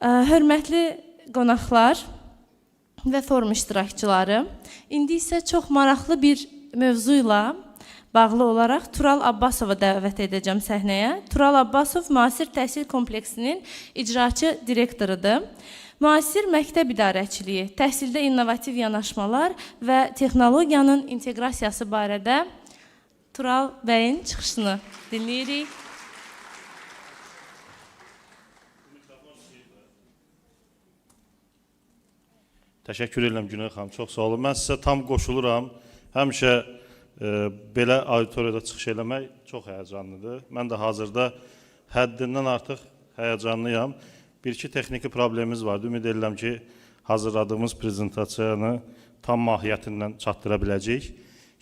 Hörmətli qonaqlar və forum iştirakçıları, indi isə çox maraqlı bir mövzu ilə bağlı olaraq Tural Abbasova dəvət edəcəm səhnəyə. Tural Abbasov Müasir Təhsil Kompleksinin icraçı direktorudur. Müasir məktəb idarəçiliyi, təhsildə innovativ yanaşmalar və texnologiyanın inteqrasiyası barədə Tural bəyin çıxışını dinləyirik. Təşəkkür edirəm Günay xanım, çox sağ olun. Mən sizə tam qoşuluram. Həmişə belə auditoriyada çıxış eləmək çox həyəcanlıdır. Mən də hazırda həddindən artıq həyəcanlıyam. Bir-iki texniki problemimiz vardı. Ümid edirəm ki, hazırladığımız prezentasiyanı tam mahiyyətindən çatdıra biləcəyik.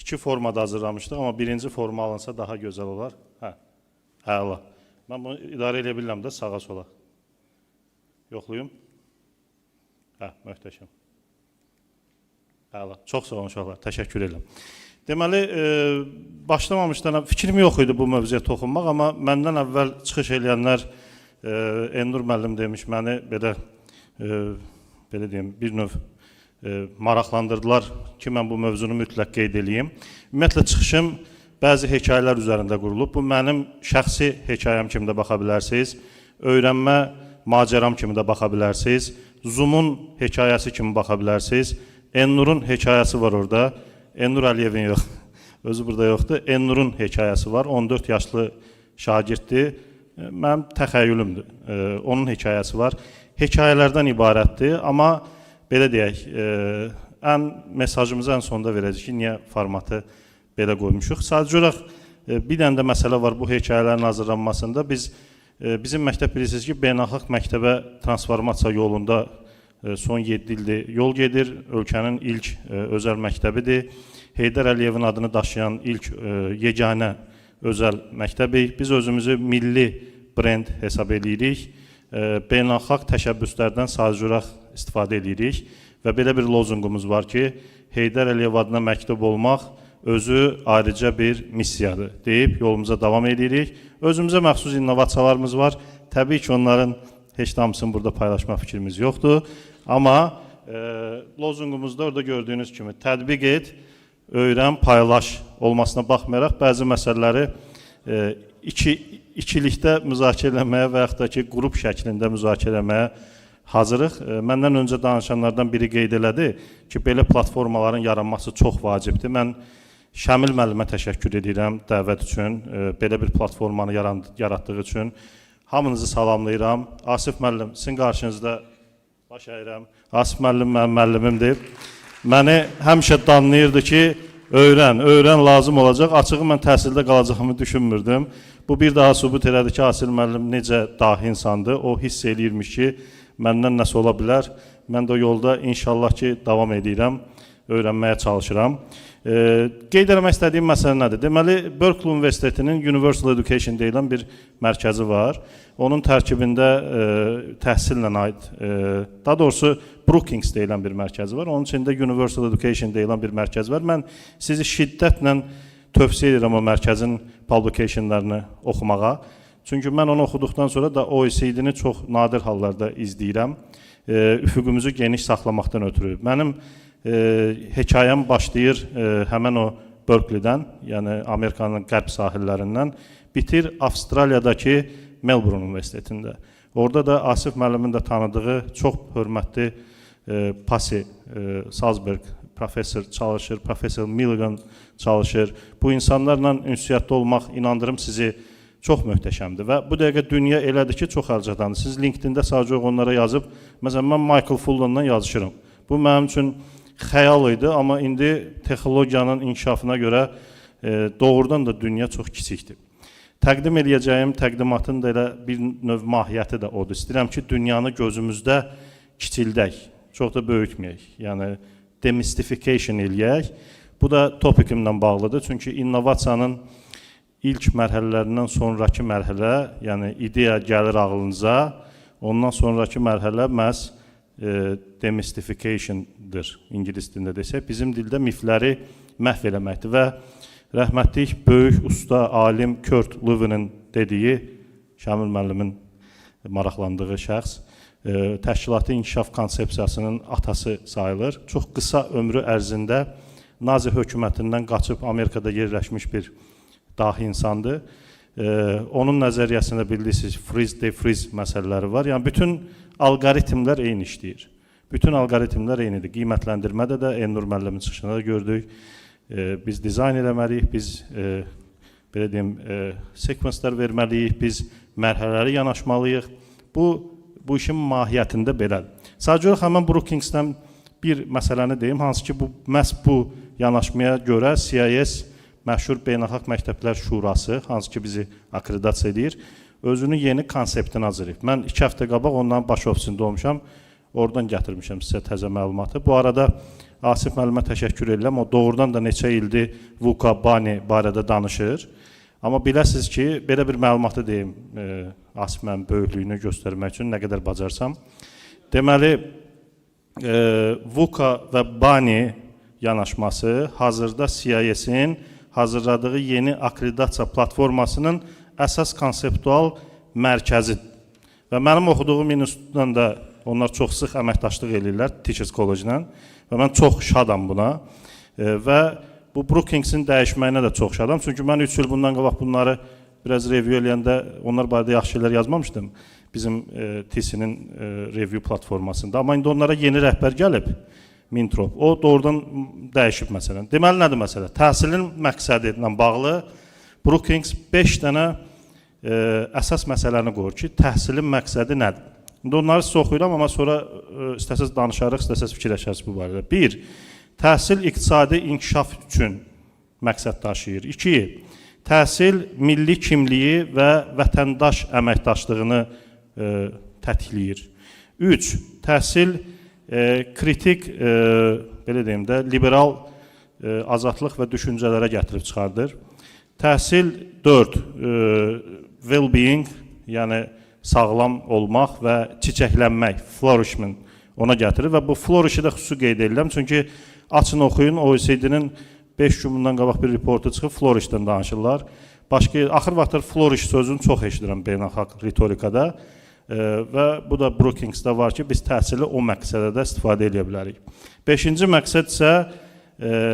İki formada hazırlamışdıq, amma birinci forma alınsa daha gözəl olar. Hə, əla. Mən bunu idarə edə bilirəm də sağa sola. Yoxluyum. Hə, möhtəşəm. Əla. Çox sağ olun uşaqlar. Təşəkkür edirəm. Deməli, başlamamışdan fikrim yox idi bu mövzuya toxunmaq, amma məndən əvvəl çıxış eləyənlər Elnur müəllim demiş, məni belə belə deyim, bir növ maraqlandırdılar ki, mən bu mövzunu mütləq qeyd eləyim. Ümumiyyətlə çıxışım bəzi hekayələr üzərində qurulub. Bu mənim şəxsi hekayəm kimi də baxa bilərsiniz. Öyrənmə macəram kimi də baxa bilərsiniz. Zoom-un hekayəsi kimi baxa bilərsiniz. Elnurun hekayəsi var orada. Elnur Əliyevin yox. Özü burada yoxdur. Elnurun hekayəsi var. 14 yaşlı şagirddir. Mənim təxəyyülümdür. Onun hekayəsi var. Hekayələrdən ibarətdir, amma belə deyək, ən mesajımızı ən sonda verəcəyik ki, niyə formatı belə qoymuşuq. Sadəcə olaraq bir dənə də məsələ var bu hekayələrin hazırlanmasında. Bizim məktəb bilirsiniz ki, beynəlxalq məktəbə transformasiya yolunda son 7 ildir yol gedir. Ölkənin ilk özəl məktəbidir. Heydər Əliyevin adını daşıyan ilk yeganə özəl məktəbik. Biz özümüzü milli brend hesab eləyirik. Beynəlxalq təşəbbüslərdən sadəcə olaraq istifadə eləyirik və belə bir lozunqumuz var ki, Heydər Əliyev adına məktəb olmaq özü ayrıca bir missiyadır deyib yolumuza davam edirik. Özümüzə məxsus innovasiyalarımız var. Təbii ki, onların heç hamısını burada paylaşmaq fikrimiz yoxdur. Amma lozunqumuzda orada gördüyünüz kimi tətbiq et, öyrən, paylaş olmasına baxmayaraq bəzi məsələləri ikilikdə müzakirə eləməyə və yaxud da ki, qrup şəklində müzakirə eləməyə hazırıq. Məndən öncə danışanlardan biri qeyd elədi ki, belə platformaların yaranması çox vacibdir. Mən Şamil müəllimə təşəkkür edirəm dəvət üçün, belə bir platformanı yaratdığı üçün. Hamınızı salamlayıram. Asif müəllim, sizin qarşınızda baş əyirəm. Asif müəllim mənim müəllimimdir. Məni həmişə danlayırdı ki, öyrən, öyrən lazım olacaq. Açığı mən təhsildə qalacağımı düşünmürdüm. Bu bir daha sübut elədi ki, Asif müəllim necə dahi insandır. O hiss eləyirmiş ki, məndən nəsə ola bilər. Mən də o yolda inşallah ki, davam edirəm, öyrənməyə çalışıram. Qeyd eləmək istədiyim məsələ nədir? Deməli, Berkeley Universitetinin Universal Education deyilən bir mərkəzi var. Onun tərkibində təhsillə aid, daha doğrusu Brookings deyilən bir mərkəzi var. Onun içində Universal Education deyilən bir mərkəz var. Mən sizi şiddətlə tövsiyə edirəm o mərkəzin publicationlarını oxumağa. Çünki mən onu oxuduqdan sonra da OECD-ni çox nadir hallarda izləyirəm. Üfüqümüzü geniş saxlamaqdan ötürü. Mənim hekayəm başlayır həmən o Berkeley-dən, yəni Amerikanın qərb sahillərindən, bitir Avstraliyadakı Melbourne Universitetində. Orada da Asif müəllimin də tanıdığı çox hörmətli Pasi Salzberg professor çalışır, professor Milligan çalışır. Bu insanlarla ünsiyyətdə olmaq, inandırım sizi, çox möhtəşəmdir və bu dəqiqə dünya elədir ki, çox əlçatandır. Siz LinkedIn-də sadəcə onlara yazıb, məsələn, mən Michael Fullan'dan yazışıram. Bu mənim üçün xəyal idi, amma indi texnologiyanın inkişafına görə doğrudan da dünya çox kiçikdir. Təqdim eləyəcəyim təqdimatın da elə bir növ mahiyyəti də odur. İstəyirəm ki, dünyanı gözümüzdə kiçildək, çox da böyütməyək. Yəni demystification eləyək. Bu da topikimlə bağlıdır. Çünki innovasiyanın ilk mərhələlərindən sonrakı mərhələ, yəni ideya gəlir ağlınıza, ondan sonrakı mərhələ məhz demystificationdır ingilis dilində desək. Bizim dildə mifləri məhv eləməkdir və rəhmətlik böyük usta, alim Kurt Lewinin dediyi, Şamil müəllimin maraqlandığı şəxs, Təşkilati inkişaf konsepsiyasının atası sayılır. Çox qısa ömrü ərzində Nazi hökumətindən qaçıb Amerikada yerləşmiş bir dahi insandır. Onun nəzəriyyəsində bilirsiniz, freeze, defreeze məsələləri var. Yəni bütün alqoritmlər eyni işləyir. Bütün alqoritmlər eynidir. Qiymətləndirmədə də Elnur müəllimin çıxışında da gördük. Biz dizayn eləməliyik, biz belə deyim, sekvenslər verməliyik, biz mərhələli yanaşmalıyıq. Bu işin mahiyyətində belədir. Sadəcə olaraq həmin Brookings'dən bir məsələni deyim, hansı ki bu məhz bu yanaşmaya görə CIS, məşhur Beynəlxalq Məktəblər Şurası, hansı ki bizi akkreditasiya edir, özünün yeni konseptini hazırlayıb. Mən 2 həftə qabaq onların baş ofisində olmuşam. Oradan gətirmişəm sizə təzə məlumatı. Bu arada Asif müəllimə təşəkkür edirəm. O doğrudan da neçə ildir VUCA BANI barədə danışır. Amma biləsiniz ki, belə bir məlumatı deyim, Asif müəllimin böyüklüyünü göstərmək üçün nə qədər bacarsam. Deməli, VUCA və BANI yanaşması hazırda CIS-in hazırladığı yeni akkreditasiya platformasının əsas konseptual mərkəzidir. Və mənim oxuduğum institutdan da onlar çox sıx əməkdaşlıq eləyirlər Teachers College-ilə və mən çox şadam buna. Və bu Brookings'in dəyişməyinə də çox şadam. Çünki mən 3 il bundan qabaq bunları biraz review eləyəndə onlar barədə yaxşı şeylər yazmamışdım bizim TC-nin review platformasında. Amma indi onlara yeni rəhbər gəlib, Mintrop. O doğrudan dəyişib məsələn. Deməli nədir məsələ? Təhsilin məqsədi ilə bağlı Brookings 5 dənə əsas məsələni qoyur ki, təhsilin məqsədi nədir? İndi onları sizə oxuyuram, amma sonra istəsəz danışarıq, istəsəz fikirləşərsiniz bu barədə. 1. Təhsil iqtisadi inkişaf üçün məqsəd daşıyır. 2. Təhsil milli kimliyi və vətəndaş əməkdaşlığını tətikləyir. 3. Təhsil kritik, belə deyim də, liberal azadlıq və düşüncələrə gətirib çıxardır. Təhsil 4. Well-being, yəni sağlam olmaq və çiçəklənmək, flourishment ona gətirir və bu flourish-i də xüsusi qeyd edirəm, çünki açın oxuyun, OECD-nin 5 gün bundan qabaq bir reportu çıxıb, flourish-dən danışırlar. Başqa axır vaxtlar flourish sözünü çox eşidirəm beynəlxalq ritorikada və bu da Brookings'də var ki, biz təhsili o məqsədə də istifadə edə bilərik. 5-ci məqsəd isə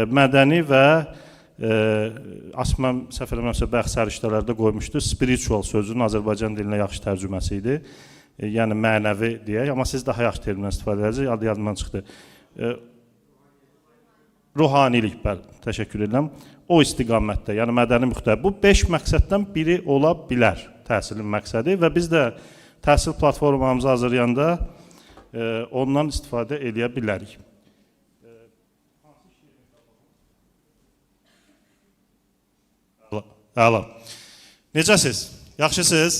mədəni və Asım səhv eləmirəmsə bayaq səriştələrdə qoymuşdu. Spiritual sözünün Azərbaycan dilinə yaxşı tərcüməsi idi. Yəni mənəvi deyək, amma siz daha yaxşı termindən istifadə edəcəksiniz. Adı yadımdan çıxdı. Ruhanilik, bəli, təşəkkür edirəm. O istiqamətdə, yəni mədəni müxtəlif. Bu 5 məqsəddən biri ola bilər təhsilin məqsədi və biz də təhsil platformamızı hazırlayanda ondan istifadə eləyə bilərik. Əla. Necəsiz? Yaxşısınız?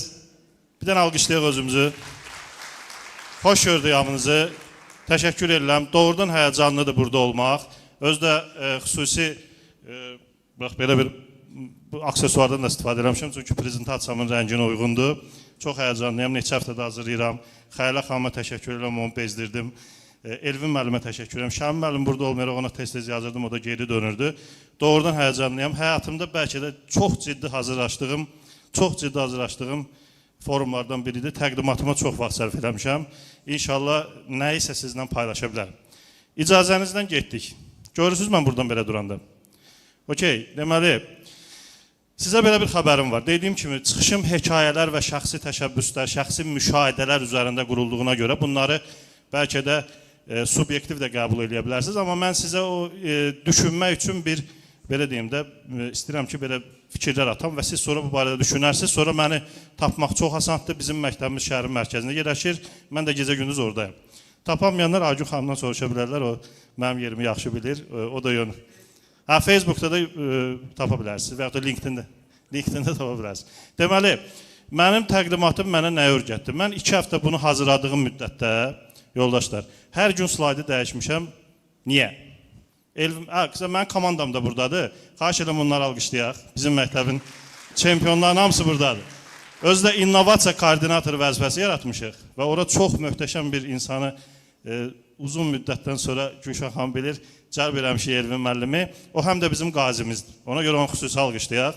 Bir dənə alqışlayaq özümüzü. Xoş gördük hamınızı. Təşəkkür edirəm. Doğrudan həyəcanlıdır burada olmaq. Özü də xüsusi bax belə bir bu aksesuardan da istifadə eləmişəm, çünki prezentasiyamın rənginə uyğundur. Çox həyəcanlıyam. Neçə həftədə hazırlayıram. Xəyala xanıma təşəkkür edirəm, onu bezdirdim. Elvin müəllimə təşəkkür edirəm. Şamil müəllim burada olmayaraq ona tez-tez yazırdım, o da geri dönürdü. Doğrudan həyəcanlıyam. Həyatımda bəlkə də çox ciddi hazırlaşdığım, çox ciddi hazırlaşdığım forumlardan biridir. Təqdimatıma çox vaxt sərf eləmişəm. İnşallah nəyisə sizlə paylaşa bilərəm. İcazənizlə getdik. Görürsünüz mən buradan belə duranda. Okey, deməli, sizə belə bir xəbərim var. Dediyim kimi, çıxışım hekayələr və şəxsi təşəbbüslər, şəxsi müşahidələr üzərində qurulduğuna görə bunları bəlkə də subyektiv də qəbul eləyə bilərsiniz. Amma mən sizə o düşünmək üçün bir, belə deyim də, istəyirəm ki, belə fikirlər atam və siz sonra bu barədə düşünərsiniz. Sonra məni tapmaq çox asandır. Bizim məktəbimiz şəhərin mərkəzində yerləşir. Mən də gecə-gündüz oradayım. Tapamayanlar Aygün xanımdan soruşa bilərlər. O mənim yerimi yaxşı bilir. O da yön. Ha, Facebookda da tapa bilərsiniz və yaxud da LinkedIn-də. LinkedIn-də tapa bilərsiniz. Deməli, mənim təqdimatım mənə nə öyrətdi? Mən 2 həftə bunu hazırladığım müddətdə, yoldaşlar, hər gün slaydı dəyişmişəm. Niyə? Qısa, mənim komandam da buradadır. Xahiş edirəm onları alqışlayaq. Bizim məktəbin çempionlarının hamısı buradadır. Özü də innovasiya koordinatoru vəzifəsi yaratmışıq və ora çox möhtəşəm bir insanı uzun müddətdən sonra Gülşah xanım bilir, cəlb eləmişik Elvin müəllimi. O həm də bizim qazimizdir. Ona görə onu xüsusi alqışlayaq.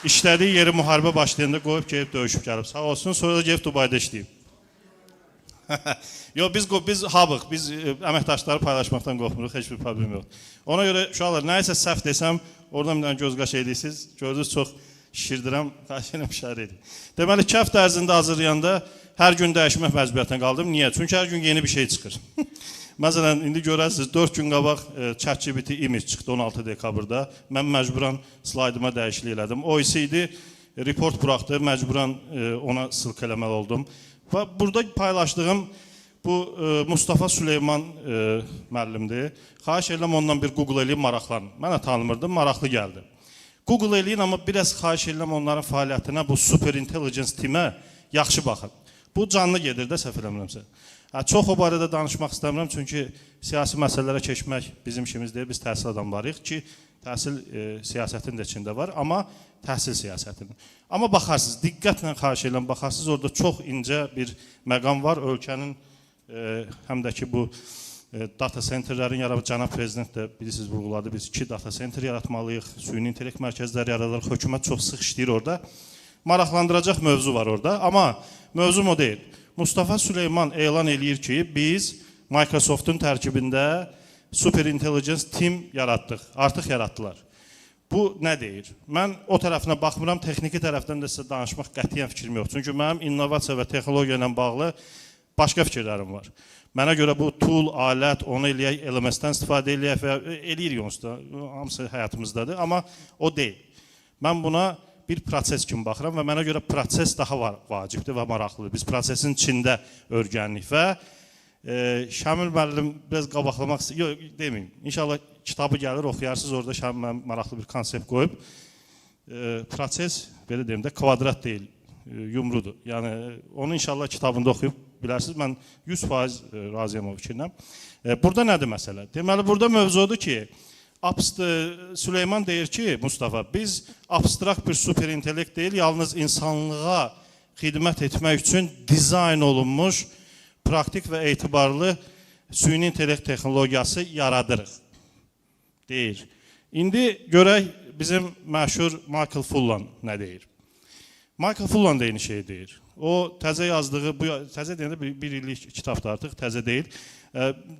İşlədiyi yeri müharibə başlayanda qoyub gedib döyüşüb gəlib. Sağ olsun, sonra da gedib Dubayda işləyib. Yox, biz habıq, biz əməkdaşları paylaşmaqdan qorxmuruq, heç bir problem yoxdur. Ona görə uşaqlar, nəyisə səhv desəm, oradan bir dənə göz qaş eləyirsiniz. Gördünüz, çox şişirdirəm, xahiş edirəm işarə edin. Deməli, 2 həftə ərzində hazırlayanda hər gün dəyişmək məcburiyyətinə qaldım. Niyə? Çünki hər gün yeni bir şey çıxır. Məsələn, indi görərsiniz, 4 gün qabaq ChatGPT image çıxdı 16 dekabrda. Mən məcburan slaydıma dəyişiklik elədim. O isə idi, report buraxdı, məcburan ona ссылка eləməli oldum. Və burada paylaşdığım bu Mustafa Süleyman müəllimdir. Xahiş edirəm ondan bir Google eləyib maraqlanın. Mən də tanımırdım, maraqlı gəldi. Google eləyin, amma biraz xahiş edirəm onların fəaliyyətinə, bu Super Intelligence timə yaxşı baxın. Bu canlı gedir də, səhv eləmirəmsə. Hə, çox o barədə danışmaq istəmirəm, çünki siyasi məsələlərə keçmək bizim işimiz deyil, biz təhsil adamlarıyıq ki, təhsil siyasətin də içində var, amma təhsil siyasətinin. Amma baxarsınız, diqqətlə xahiş edirəm, baxarsınız, orada çox incə bir məqam var, ölkənin həm də ki bu data centerlərin yaradıb, cənab prezident də bilirsiniz vurğuladı, biz 2 data center yaratmalıyıq, süni intellekt mərkəzləri yaradırıq, hökumət çox sıx işləyir orada. Maraqlandıracaq mövzu var orada, amma mövzum o deyil. Mustafa Süleyman elan eləyir ki, biz Microsoft'un tərkibində Super Intelligence Team yaratdıq, artıq yaratdılar. Bu nə deyir? Mən o tərəfinə baxmıram, texniki tərəfdən də sizə danışmaq qətiyyən fikrim yox. Çünki mənim innovasiya və texnologiya ilə bağlı başqa fikirlərim var. Mənə görə bu tool, alət, onu eləyək, LMS-dən istifadə eləyək və eləyirik onsuz da, hamısı həyatımızdadır, amma o deyil. Mən buna bir proses kimi baxıram və mənə görə proses daha vacibdir və maraqlıdır. Biz prosesin içində öyrənirik və Şamil müəllim biraz qabaqlamaq istəyir. Yox, deməyim. İnşallah kitabı gəlir, oxuyarsınız. Orada Şamil müəllim maraqlı bir konsept qoyub. Proses, belə deyim də, kvadrat deyil, yumrudur. Yəni, onu inşallah kitabında oxuyub bilərsiniz. Mən 100% razıyam o fikirlə. Burada nədir məsələ? Deməli, burada mövzu odur ki, Süleyman deyir ki, Mustafa, biz abstrakt bir super intellekt deyil, yalnız insanlığa xidmət etmək üçün dizayn olunmuş praktik və etibarlı süni intellekt texnologiyası yaradırıq, deyir. İndi görək bizim məşhur Michael Fullan nə deyir. Michael Fullan da eyni şeyi deyir. O təzə yazdığı, bu təzə deyəndə bir illik kitabdır artıq, təzə deyil.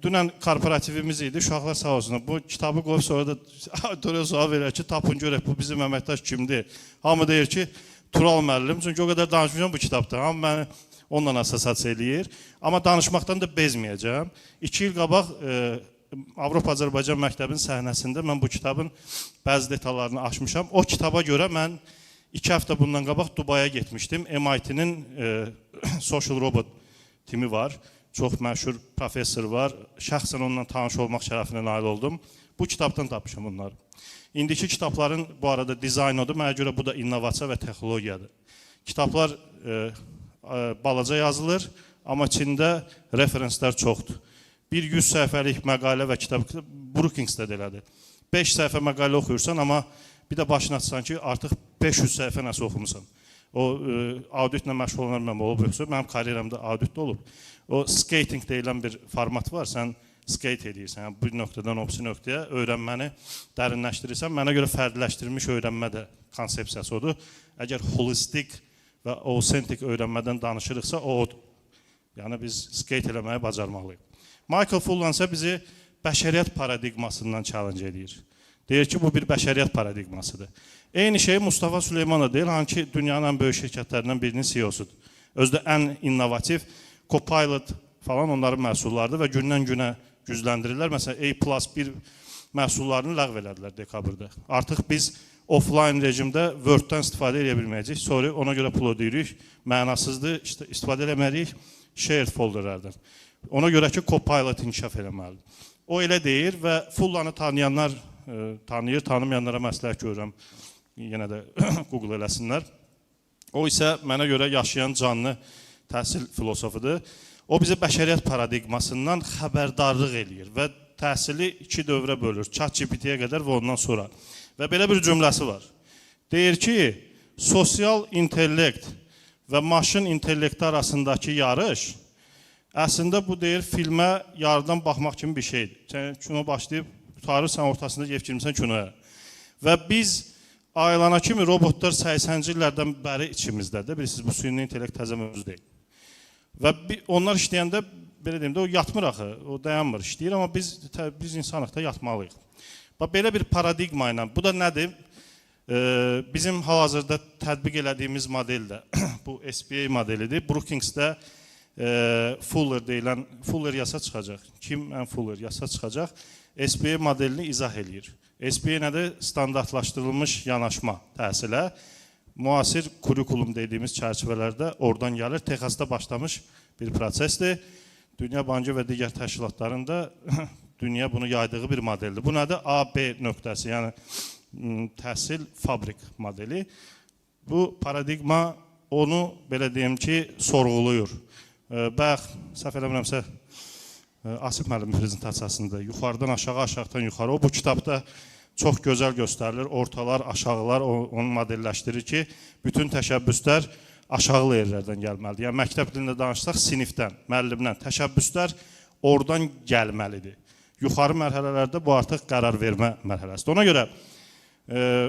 Dünən korporativimiz idi, uşaqlar sağ olsunlar. Bu kitabı qoyub sonra da auditoriya sual verir ki, tapın görək bu bizim əməkdaş kimdir. Hamı deyir ki, Tural müəllim, çünki o qədər danışmışam bu kitabda. Hamı məni onunla assosiasiya eləyir. Amma danışmaqdan da bezməyəcəm. 2 il qabaq Avropa Azərbaycan Məktəbinin səhnəsində mən bu kitabın bəzi detallarını açmışam. O kitaba görə mən 2 həftə bundan qabaq Dubaya getmişdim. MIT-nin Social Robot timi var. Çox məşhur professor var. Şəxsən onunla tanış olmaq şərəfinə nail oldum. Bu kitabdan tapmışam bunları. İndiki kitabların bu arada dizayn odur. Mənə görə bu da innovasiya və texnologiyadır. Kitablar balaca yazılır, amma içində referenslər çoxdur. Bir 100 səhifəlik məqalə və kitab Brookings'də də elədir. 5 səhifə məqalə oxuyursan, amma bir də başını açsan ki, artıq 500 səhifə nəsə oxumusan. O auditlə məşğul olanlar mənim olub yoxsa, mənim karyeramda auditdə olub. O skating deyilən bir format var, sən skate eləyirsən, yəni bir nöqtədən o birisi nöqtəyə öyrənməni dərinləşdirirsən. Mənə görə fərdləşdirilmiş öyrənmə də konsepsiyası odur. Əgər holistik və authentic öyrənmədən danışırıqsa, o odur. Yəni biz skate eləməyi bacarmalıyıq. Michael Fullan isə bizi bəşəriyyət paradigmasından challenge eləyir. Deyir ki, bu bir bəşəriyyət paradigmasıdır. Eyni şeyi Mustafa Süleyman da deyir, hansı ki dünyanın ən böyük şirkətlərindən birinin CEO-sudur. Özü də ən innovativ Copilot falan onların məhsullarıdır və gündən günə gücləndirirlər. Məsələn, A+1 məhsullarını ləğv elədilər dekabrda. Artıq biz offline rejimdə Word-dən istifadə edə bilməyəcəyik. Sorry, ona görə pul ödəyirik. Mənasızdır, işte, istifadə eləməliyik shared folderlərdən. Ona görə ki, Copilot inkişaf eləməlidir. O elə deyir və Fullanı tanıyanlar tanıyır, tanımayanlara məsləhət görürəm. Yenə də Google eləsinlər. O isə mənə görə yaşayan canlı təhsil filosofudur. O bizə bəşəriyyət paradigmasından xəbərdarlıq eləyir və təhsili iki dövrə bölür. ChatGPT-yə qədər və ondan sonra. Və belə bir cümləsi var. Deyir ki, sosial intellekt və maşın intellekti arasındakı yarış əslində bu deyir filmə yarıdan baxmaq kimi bir şeydir. Sən kino başlayıb qurtarırsan, ortasında gedib girmisən kinoya. Və biz ayılana kimi robotlar 80-ci illərdən bəri içimizdədir. Bilirsiniz, bu süni intellekt təzə mövzu deyil. Və onlar işləyəndə, belə deyim də, o yatmır axı, o dayanmır, işləyir, amma biz insanıq da, yatmalıyıq. Bax, belə bir paradigma ilə, bu da nədir? Bizim hal-hazırda tətbiq elədiyimiz model də bu SBA modelidir. Brookings'də Fuller deyilən, Fuller yasa çıxacaq. Kim ən Fuller yasa çıxacaq. SBA modelini izah eləyir. SBA nədir? Standartlaşdırılmış yanaşma təhsilə. Müasir kurikulum dediyimiz çərçivələrdə oradan gəlir. Texasda başlamış bir prosesdir. Dünya Bankı və digər təşkilatların da dünya bunu yaydığı bir modeldir. Bu nədir? A, B nöqtəsi, yəni təhsil fabrik modeli. Bu paradigma onu, belə deyim ki, sorğuluyur. Bayaq, səhv eləmirəmsə, Asif müəllimin prezentasiyasında yuxarıdan aşağı, aşağıdan yuxarı. O bu kitabda çox gözəl göstərilir. Ortalar, aşağılar onu modelləşdirir ki, bütün təşəbbüslər aşağı layerlərdən gəlməlidir. Yəni məktəb dilində danışsaq, sinifdən, müəllimdən təşəbbüslər oradan gəlməlidir. Yuxarı mərhələlərdə bu artıq qərar vermə mərhələsidir. Ona görə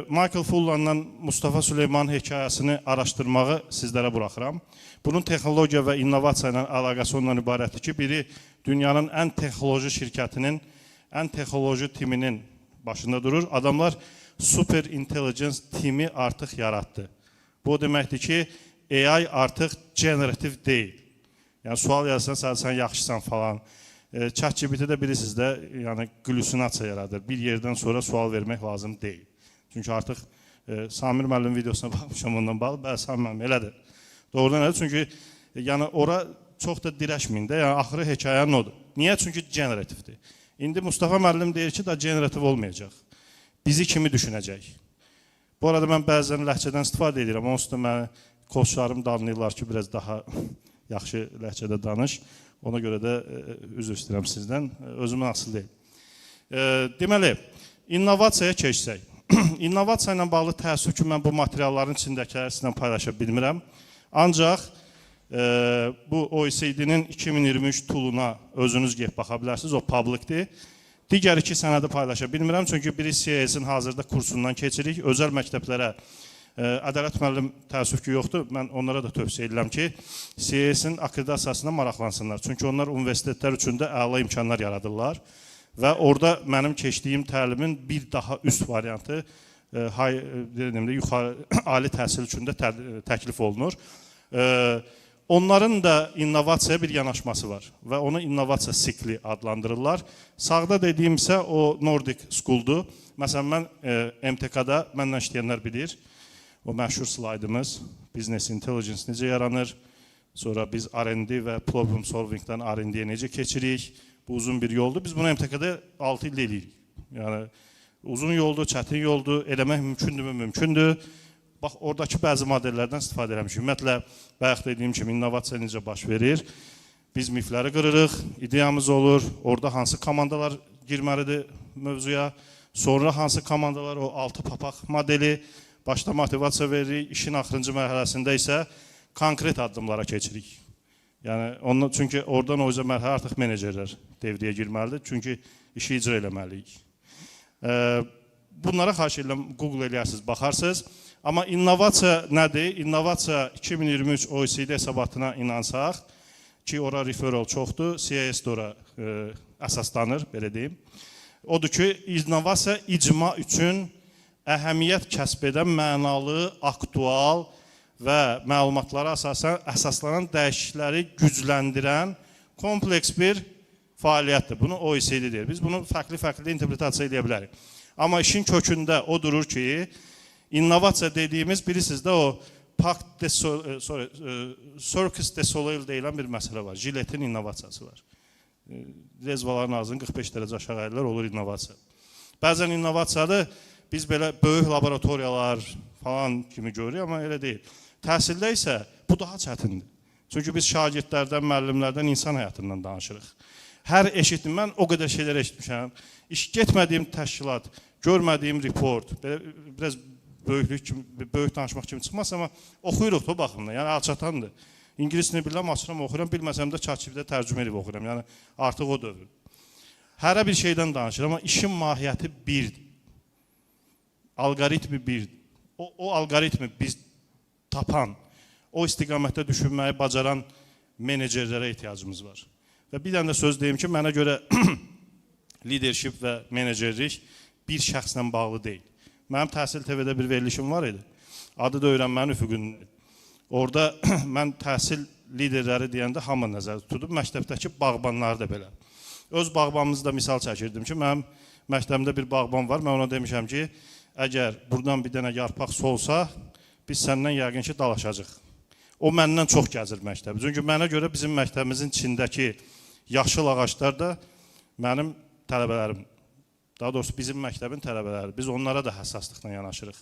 Michael Fullan'dan Mustafa Süleymanın hekayəsini araşdırmağı sizlərə buraxıram. Bunun texnologiya və innovasiya ilə əlaqəsi ondan ibarətdir ki, biri dünyanın ən texnoloji şirkətinin, ən texnoloji timinin başında durur. Adamlar super intelligence timi artıq yaratdı. Bu o deməkdir ki, AI artıq generativ deyil. Yəni sual yazsan, sən yaxşısan falan. ChatGPT-də bilirsiniz də, yəni halüsinasiya yaradır. Bir yerdən sonra sual vermək lazım deyil. Çünki artıq Samir müəllim videosuna baxmışam ondan bağlı. Bəli, Samir müəllim elədir. Doğrudan elədir. Çünki yəni ora çox da dirəşməyin də. Yəni axırı hekayənin odur. Niyə? Çünki generativdir. İndi Mustafa müəllim deyir ki, da generativ olmayacaq. Bizi kimi düşünəcək. Bu arada mən bəzən ləhcədən istifadə edirəm. Onsuz da məni koçlarım danlayırlar ki, biraz daha yaxşı ləhcədə danış. Ona görə də üzr istəyirəm sizdən. Özümün asılı deyil. Deməli, innovasiyaya keçsək. İnnovasiya ilə bağlı təəssüf ki, mən bu materialların içindəkiləri sizlə paylaşa bilmirəm. Ancaq bu OECD-nin 2023 tooluna özünüz gedib baxa bilərsiniz. O publicdir. Digər iki sənədi paylaşa bilmirəm. Çünki biri CIS-in hazırda kursundan keçirik. Özəl məktəblərə Ədalət müəllim təəssüf ki, yoxdur. Mən onlara da tövsiyə edirəm ki, CIS-in akkreditasiyasına maraqlansınlar. Çünki onlar universitetlər üçün də əla imkanlar yaradırlar. Və orada mənim keçdiyim təlimin bir daha üst variantı yuxarı ali təhsil üçün də təklif olunur. Onların da innovasiyaya bir yanaşması var və onu innovasiya sikli adlandırırlar. Sağda dediyim isə o Nordic School'dur. Məsələn, mən MTK-da mənlə işləyənlər bilir. O məşhur slaydımız Business Intelligence necə yaranır? Sonra biz R&D və Problem Solving-dən R&D-yə necə keçirik? Bu uzun bir yoldur. Biz bunu MTK-da 6 ildə eləyirik. Yəni uzun yoldur, çətin yoldur. Eləmək mümkündürmü? Mümkündür. Bax, oradakı bəzi modellərdən istifadə eləmişik. Ümumiyyətlə, bayaq dediyim kimi innovasiya necə baş verir? Biz mifləri qırırıq, ideyamız olur. Orada hansı komandalar girməlidir mövzuya? Sonra hansı komandalar, o 6 papaq modeli, başda motivasiya veririk, işin axırıncı mərhələsində isə konkret addımlara keçirik. Yəni ondan, çünki oradan o üzə mərhələ artıq menecerlər devrəyə girməlidir. Çünki işi icra eləməliyik. Bunlara xahiş edirəm, Google eləyərsiniz, baxarsınız. Amma innovasiya nədir? İnnovasiya 2023 OECD hesabatına inansaq ki, ora referral çoxdur, CIS də ora əsaslanır, belə deyim. Odur ki, innovasiya icma üçün əhəmiyyət kəsb edən mənalı, aktual və məlumatlara əsasən əsaslanan dəyişiklikləri gücləndirən kompleks bir fəaliyyətdir. Bunu OECD deyir. Biz bunu fərqli-fərqli interpretasiya edə bilərik. Amma işin kökündə o durur ki, innovasiya dediyimiz, bilirsiniz də, o Parc de sorry, Cirque du Soleil deyilən bir məsələ var. Jiletin innovasiyası var. Lezvaların ağzını 45 dərəcə aşağı əyirlər, olur innovasiya. Bəzən innovasiyadır, biz belə böyük laboratoriyalar falan kimi görürük, amma elə deyil. Təhsildə isə bu daha çətindir. Çünki biz şagirdlərdən, müəllimlərdən, insan həyatından danışırıq. Hər eşitdim, mən o qədər şeylər eşitmişəm. İş getmədiyim təşkilat, görmədiyim report, belə biraz böyüklük kimi, böyük danışmaq kimi çıxmaz, amma oxuyuruq da o baxımdan. Yəni alçatandır. İngilis dilini bilirəm, açıram, oxuyuram, bilməsəm də ChatGPT-də tərcümə edib oxuyuram. Yəni artıq o dövr. Hərə bir şeydən danışır, amma işin mahiyyəti birdir. Alqoritmi birdir. O alqoritmi biz tapan, o istiqamətdə düşünməyi bacaran menecerlərə ehtiyacımız var. Və bir dənə də söz deyim ki, mənə görə leadership və menecerlik bir şəxslə bağlı deyil. Mənim Təhsil TV-də bir verilişim var idi. Adı da Öyrənmənin Üfüqündə. Orada mən təhsil liderləri deyəndə hamı nəzərdə tutub, məktəbdəki bağbanları da belə. Öz bağbanımızı da misal çəkirdim ki, mənim məktəbimdə bir bağban var. Mən ona demişəm ki, əgər buradan bir dənə yarpaq solsa, biz səndən yəqin ki, dalaşacaq. O məndən çox gəzir məktəbi. Çünki mənə görə bizim məktəbimizin içindəki yaşıl ağaclar da mənim tələbələrim. Daha doğrusu bizim məktəbin tələbələri. Biz onlara da həssaslıqla yanaşırıq.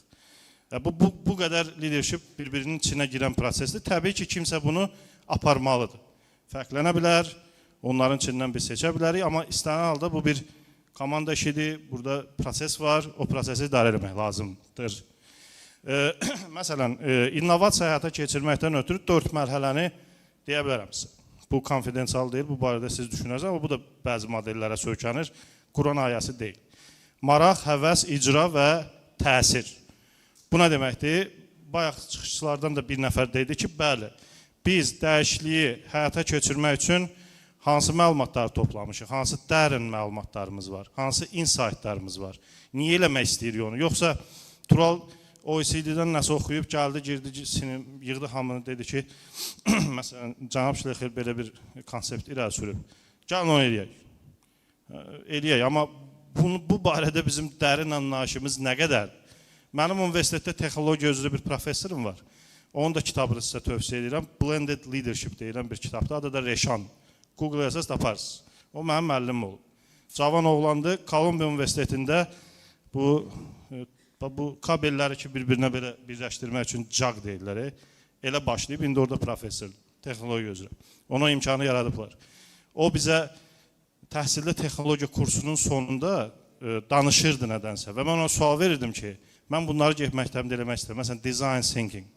Bu qədər leadership bir-birinin içinə girən prosesdir. Təbii ki, kimsə bunu aparmalıdır. Fərqlənə bilər, onların içindən biz seçə bilərik, amma istənilən halda bu bir komanda işidir. Burada proses var, o prosesi idarə etmək lazımdır. Məsələn, innovasiya həyata keçirməkdən ötürü 4 mərhələni deyə bilərəm sizə. Bu konfidensial deyil, bu barədə siz düşünərsiniz, amma bu da bəzi modellərə söykənir. Quran ayəsi deyil. Maraq, həvəs, icra və təsir. Bu nə deməkdir? Bayaq çıxışçılardan da bir nəfər dedi ki, bəli, biz dəyişikliyi həyata keçirmək üçün hansı məlumatları toplamışıq, hansı dərin məlumatlarımız var, hansı insightlarımız var, niyə eləmək istəyirik onu? Yoxsa Tural OECD-dən nəsə oxuyub, gəldi, girdi, yığdı hamını, dedi ki, məsələn, cənab Şlexer belə bir konsept irəli sürüb. Gəlin onu eləyək. Eləyək, amma bu barədə bizim dərin anlayışımız nə qədər? Mənim universitetdə texnologiya üzrə bir professorum var. Onun da kitabını sizə tövsiyə edirəm. Blended Leadership deyilən bir kitabdır. Adı da Reşan. Google yazsaz taparsınız. O mənim müəllimim olub. Cavan oğlandı. Kolumbiya Universitetində bu kabelləri ki, bir-birinə belə birləşdirmək üçün caq deyirlər. Elə başlayıb, indi orada professor texnologiya üzrə. Ona imkanı yaradıblar. O bizə təhsildə texnologiya kursunun sonunda danışırdı nədənsə. Və mən ona sual verirdim ki, mən bunları gedib məktəbimdə eləmək istəyirəm. Məsələn, design thinking.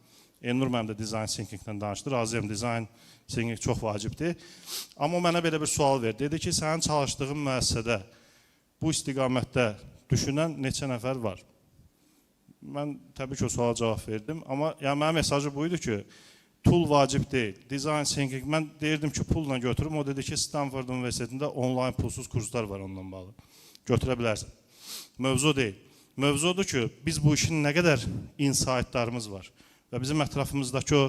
Elnur mənim də design thinkingdən danışdı. Razıyam, design thinking çox vacibdir. Amma o mənə belə bir sual verdi. Dedi ki, sənin çalışdığın müəssisədə bu istiqamətdə düşünən neçə nəfər var? Mən təbii ki, o suala cavab verdim. Amma yəni, mənim mesajı bu idi ki, tool vacib deyil. Design thinking, mən deyirdim ki, pulla götürüm. O dedi ki, Stanford Universitetində onlayn pulsuz kurslar var onunla bağlı. Götürə bilərsən. Mövzu deyil. Mövzudur ki, biz bu işin nə qədər insightlarımız var və bizim ətrafımızdakı o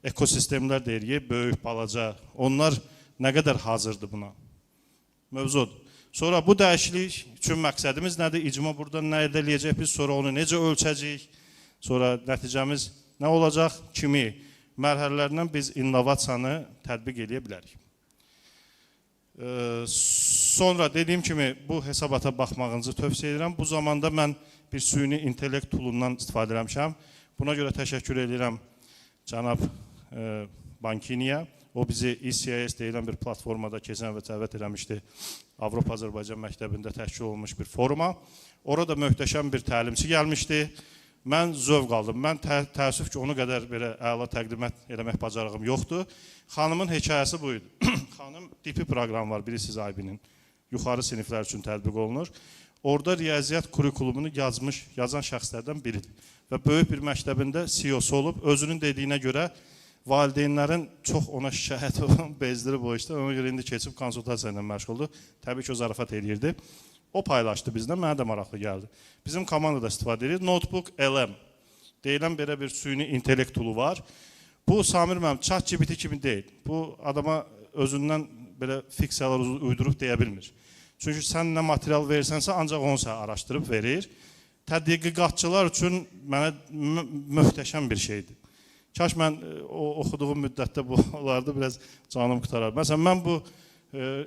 ekosistemlər deyirik, böyük, balaca, onlar nə qədər hazırdır buna? Mövzudur. Sonra bu dəyişiklik üçün məqsədimiz nədir? İcma burada nə əldə eləyəcək biz, sonra onu necə ölçəcəyik? Sonra nəticəmiz nə olacaq? Kimi mərhələlərlə biz innovasiyanı tətbiq eləyə bilərik. Sonra dediyim kimi bu hesabata baxmağınızı tövsiyə edirəm. Bu zamanda mən bir süni intellekt toolundan istifadə eləmişəm. Buna görə təşəkkür edirəm cənab Bankiniyə. O bizi ECIS deyilən bir platformada keçən və dəvət eləmişdi. Avropa Azərbaycan məktəbində təşkil olunmuş bir foruma. Orada möhtəşəm bir təlimçi gəlmişdi. Mən zövq aldım. Mən təəssüf ki, onu qədər belə əla təqdimat eləmək bacarığım yoxdur. Xanımın hekayəsi bu idi. Xanım DP proqramı var, bilirsiniz IB-nin. Yuxarı siniflər üçün tətbiq olunur. Orada riyaziyyat kurikulumunu yazan şəxslərdən biridir. Və böyük bir məktəbində CEO-su olub, özünün dediyinə görə valideynlərin çox ona şikayət olan bezdirib o işdə. Ona görə indi keçib konsultasiya ilə məşğuldur. Təbii ki, o zarafat eləyirdi. O paylaşdı bizdən, mənə də maraqlı gəldi. Bizim komanda da istifadə edir. Notebook LM deyilən belə bir süni intellekt toolu var. Bu, Samir müəllim, ChatGPT kimi deyil. Bu, adama özündən belə fiksiyalar uydurub deyə bilmir. Çünki sən nə material verirsənsə, ancaq onu sənə araşdırıb verir. Tədqiqatçılar üçün mənə möhtəşəm bir şeydir. Kaş mən o oxuduğum müddətdə bu olardı, biraz canım qurtarar. Məsələn, mən bu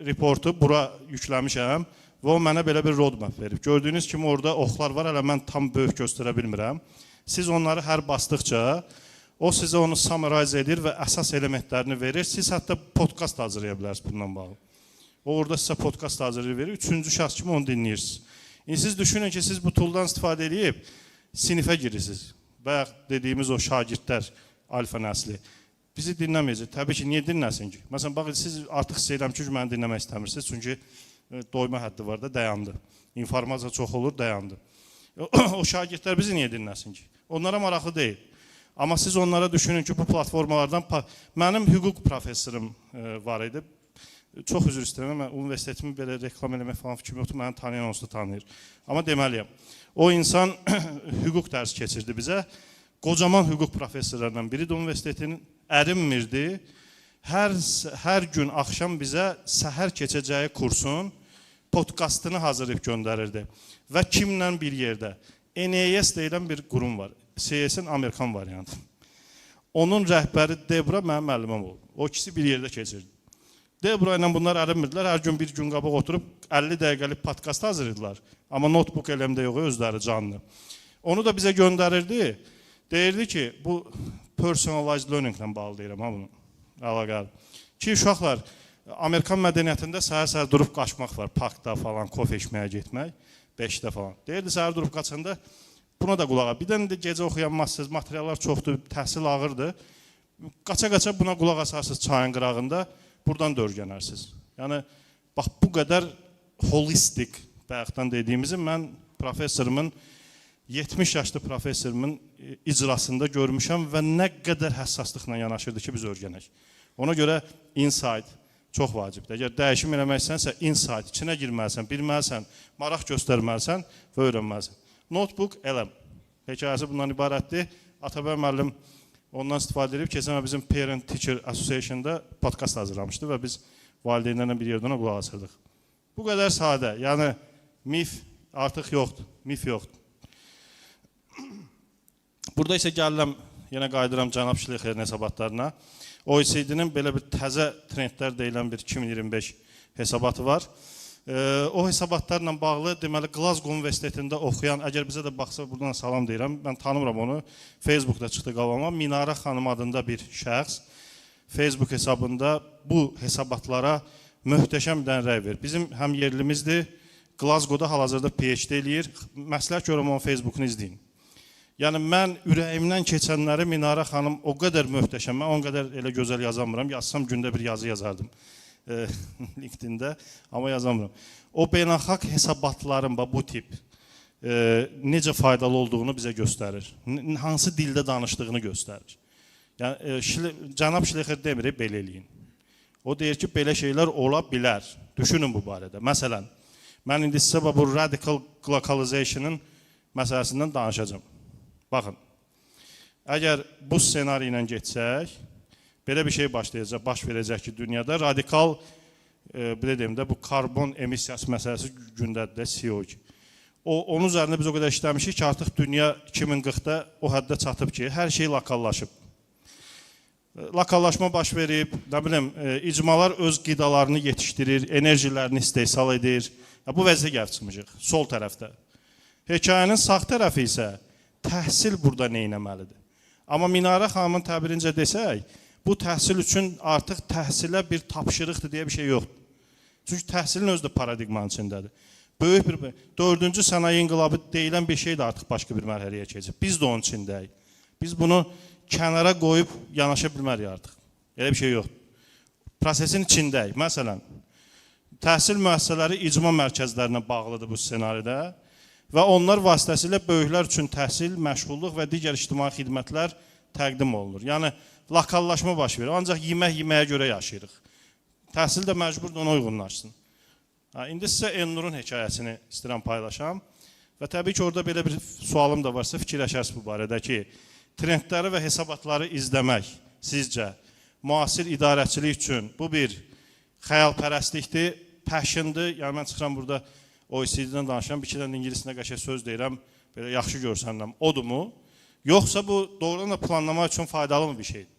reportu bura yükləmişəm və o mənə belə bir roadmap verib. Gördüyünüz kimi orada oxlar var, hələ mən tam böyük göstərə bilmirəm. Siz onları hər basdıqca, o sizə onu summarize edir və əsas elementlərini verir. Siz hətta podcast hazırlaya bilərsiniz bununla bağlı. O orada sizə podcast hazırlayır verir. Üçüncü şəxs kimi onu dinləyirsiniz. İndi siz düşünün ki, siz bu tooldan istifadə edib sinifə girirsiniz. Bayaq dediyimiz o şagirdlər, alfa nəsli. Bizi dinləməyəcək. Təbii ki, niyə dinləsin ki? Məsələn, baxın, siz artıq hiss edirəm ki, məni dinləmək istəmirsiniz. Çünki doyma həddi var da, dayandı. İnformasiya çox olur, dayandı. O şagirdlər bizi niyə dinləsin ki? Onlara maraqlı deyil. Amma siz onlara düşünün ki, bu platformalardan mənim hüquq professorum var idi. Çox üzr istəyirəm, mən universitetimi belə reklam eləmək falan fikrim yoxdur, məni tanıyan olsa tanıyır. Amma deməliyəm, o insan hüquq dərsi keçirdi bizə. Qocaman hüquq professorlarından biridir universitetin, ərinmirdi. Hər gün axşam bizə səhər keçəcəyi kursun podkastını hazırlayıb göndərirdi. Və kimlə bir yerdə? NAS deyilən bir qurum var. CS-in Amerikan variantı. Onun rəhbəri Debra mənim müəllimim oldu. O ikisi bir yerdə keçirdi. Debra ilə bunlar ərinmirdilər. Hər gün bir gün qabaq oturub 50 dəqiqəlik podkast hazırlayırdılar. Amma notebook eləmdə yox, özləri canlı. Onu da bizə göndərirdi. Deyirdi ki, bu personalized learning-lə bağlı deyirəm ha bunu. Əlaqəli. Ki, uşaqlar, Amerikan mədəniyyətində səhər-səhər durub qaçmaq var. Parkda falan, kofe içməyə getmək, 5-də falan. Deyirdi, səhər durub qaçanda buna da qulağa. Bir dənə də gecə oxuyanmazsınız, materiallar çoxdur, təhsil ağırdır. Qaça-qaça buna qulaq asarsınız çayın qırağında, buradan da öyrənərsiniz. Yəni, bax, bu qədər holistik, bayaqdan dediyimizi mən professorumun, 70 yaşlı professorumun icrasında görmüşəm və nə qədər həssaslıqla yanaşırdı ki, biz öyrənək. Ona görə insight çox vacibdir. Əgər dəyişim eləmək istəsənsə, insight, içinə girməlisən, bilməlisən, maraq göstərməlisən və öyrənməlisən. Notebook LM. Hekayəsi bundan ibarətdir. Atabəy müəllim ondan istifadə edib. Keçən il bizim Parent Teacher Association-da podkast hazırlamışdı və biz valideynlərlə bir yerdə ona qulaq asırdıq. Bu qədər sadə. Yəni, mif artıq yoxdur. Mif yoxdur. Burada isə gəlirəm, yenə qayıdıram cənab Şleyxerin hesabatlarına. OECD-nin belə bir təzə trendlər deyilən bir 2025 hesabatı var. O hesabatlarla bağlı, deməli, Glasgow Universitetində oxuyan, əgər bizə də baxsa, buradan salam deyirəm, mən tanımıram onu, Facebookda çıxdı qabağıma, Minara xanım adında bir şəxs Facebook hesabında bu hesabatlara möhtəşəm bir dənə rəy verir. Bizim həm yerlimizdir, Glasgow-da hal-hazırda PhD eləyir, məsləhət görürəm onun Facebookunu izləyin. Yəni, mən ürəyimdən keçənləri Minara xanım o qədər möhtəşəm, mən on qədər elə gözəl yazamıram, yazsam gündə bir yazı yazardım LinkedIn-də, amma yazamıram. O beynəlxalq hesabatların bu tip necə faydalı olduğunu bizə göstərir. Hansı dildə danışdığını göstərir. Yəni, cənab Şleyxer demir, belə eləyin. O deyir ki, belə şeylər ola bilər. Düşünün bu barədə. Məsələn, mən indi sizə bu radical glocalization-ın məsələsindən danışacağam. Baxın, əgər bu ssenari ilə getsək, belə bir şey başlayacaq, baş verəcək ki, dünyada radikal, belə deyim də, bu karbon emissiyası məsələsi gündədir də, CO2. Onun üzərində biz o qədər işləmişik ki, artıq dünya 2040-da o həddə çatıb ki, hər şey lokallaşıb. Lokallaşma baş verib, nə bilim, icmalar öz qidalarını yetişdirir, enerjilərini istehsal edir. Bu vəziyyətə gəlib çıxmışıq, sol tərəfdə. Hekayənin sağ tərəfi isə təhsil burada nə etməlidir? Amma Minara xanımın təbirincə desək, bu təhsil üçün artıq təhsilə bir tapşırıqdır deyə bir şey yoxdur. Çünki təhsilin özü də paradigmanın içindədir. Böyük bir 4-cü sənaye inqilabı deyilən bir şey də artıq başqa bir mərhələyə keçib. Biz də onun içindəyik. Biz bunu kənara qoyub yanaşa bilmərik artıq. Elə bir şey yoxdur. Prosesin içindəyik. Məsələn, təhsil müəssisələri icma mərkəzlərinə bağlıdır bu ssenaridə və onlar vasitəsilə böyüklər üçün təhsil, məşğulluq və digər ictimai xidmətlər təqdim olunur. Yəni, lokallaşma baş verir. Ancaq yemək yeməyə görə yaşayırıq. Təhsil də məcburdur ona uyğunlaşsın. İndi sizə Elnurun hekayəsini istəyirəm paylaşam. Və təbii ki, orada belə bir sualım da varsa fikirləşərsiniz bu barədə ki, trendləri və hesabatları izləmək sizcə müasir idarəçilik üçün bu bir xəyalpərəstlikdir, passion'dır. Yəni, mən çıxıram burada OECD-dən danışıram, bir iki dənə ingilisində qəşəng söz deyirəm, belə yaxşı görsənirəm. Odurmu? Yoxsa bu doğrudan da planlama üçün faydalı mı bir şeydir?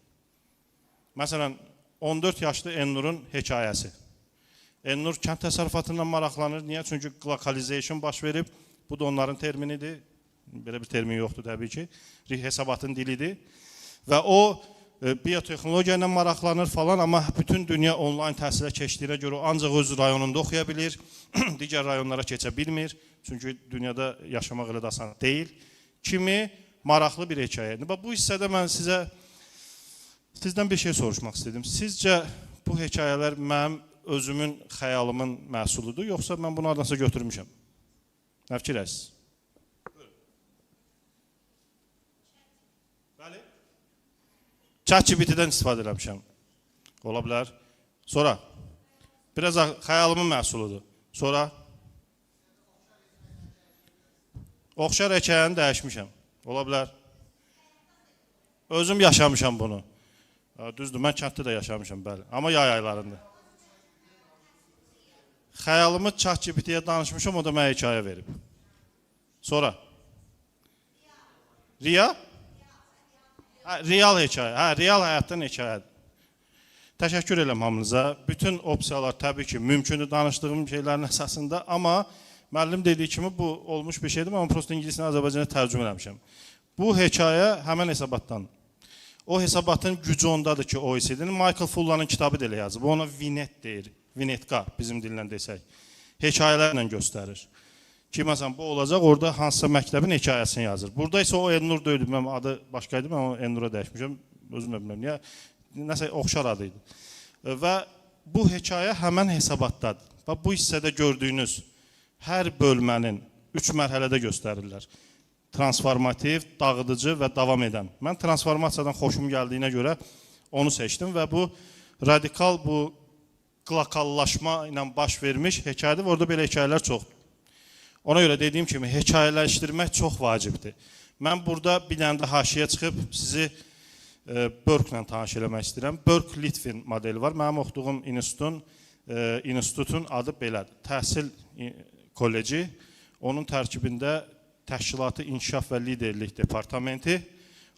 Məsələn, 14 yaşlı Elnurun hekayəsi. Elnur kənd təsərrüfatından maraqlanır. Niyə? Çünki globalization baş verib. Bu da onların terminidir. Belə bir termin yoxdur təbii ki. Hesabatın dilidir. Və o biotexnologiya ilə maraqlanır falan, amma bütün dünya onlayn təhsilə keçdiyinə görə o ancaq öz rayonunda oxuya bilir, digər rayonlara keçə bilmir. Çünki dünyada yaşamaq elə də asan deyil. Kimi maraqlı bir hekayədir. Bax, bu hissədə mən sizdən bir şey soruşmaq istədim. Sizcə bu hekayələr mənim özümün xəyalımın məhsuludur, yoxsa mən bunu hardansa götürmüşəm? Nə fikirləşirsiniz? Bəli. ChatGPT-dən istifadə eləmişəm. Ola bilər. Sonra biraz xəyalımın məhsuludur. Sonra oxşar hekayəni dəyişmişəm. Ola bilər. Özüm yaşamışam bunu. Düzdür, mən kənddə də yaşamışam, bəli. Amma yay aylarında. Xəyalımı ChatGPT-yə danışmışam, o da mənə hekayə verib. Sonra? Riya? Hə, real hekayə. Hə, real həyatdan hekayədir. Təşəkkür edirəm hamınıza. Bütün opsiyalar təbii ki, mümkündür danışdığım şeylərin əsasında, amma müəllim dediyi kimi bu olmuş bir şeydir. Mən prosto ingilisini Azərbaycana tərcümə eləmişəm. Bu hekayə həmən hesabatdan. O hesabatın gücü ondadır ki, OECD-nin Michael Fullanın kitabı da elə yazıb. Ona vinet deyir. Vinetka bizim dillə desək. Hekayələrlə göstərir. Ki, məsələn, bu olacaq, orada hansısa məktəbin hekayəsini yazır. Burada isə o Elnur deyildi, mənim adı başqa idi, mən onu Elnura dəyişmişəm. Özüm də bilmirəm niyə. Nəsə oxşar adı idi. Və bu hekayə həmən hesabatdadır. Bax, bu hissədə gördüyünüz hər bölmənin 3 mərhələdə göstərirlər. Transformativ, dağıdıcı və davam edən. Mən transformasiyadan xoşum gəldiyinə görə onu seçdim və bu radikal, bu qlokallaşma ilə baş vermiş hekayədir və orada belə hekayələr çoxdur. Ona görə dediyim kimi hekayələşdirmək çox vacibdir. Mən burada bir dənə də haşiyə çıxıb sizi Burke-la tanış eləmək istəyirəm. Burke-Litwin modeli var. Mənim oxuduğum institutun adı belədir. Təhsil Kolleci. Onun tərkibində Təşkilatı İnkişaf və Liderlik Departamenti.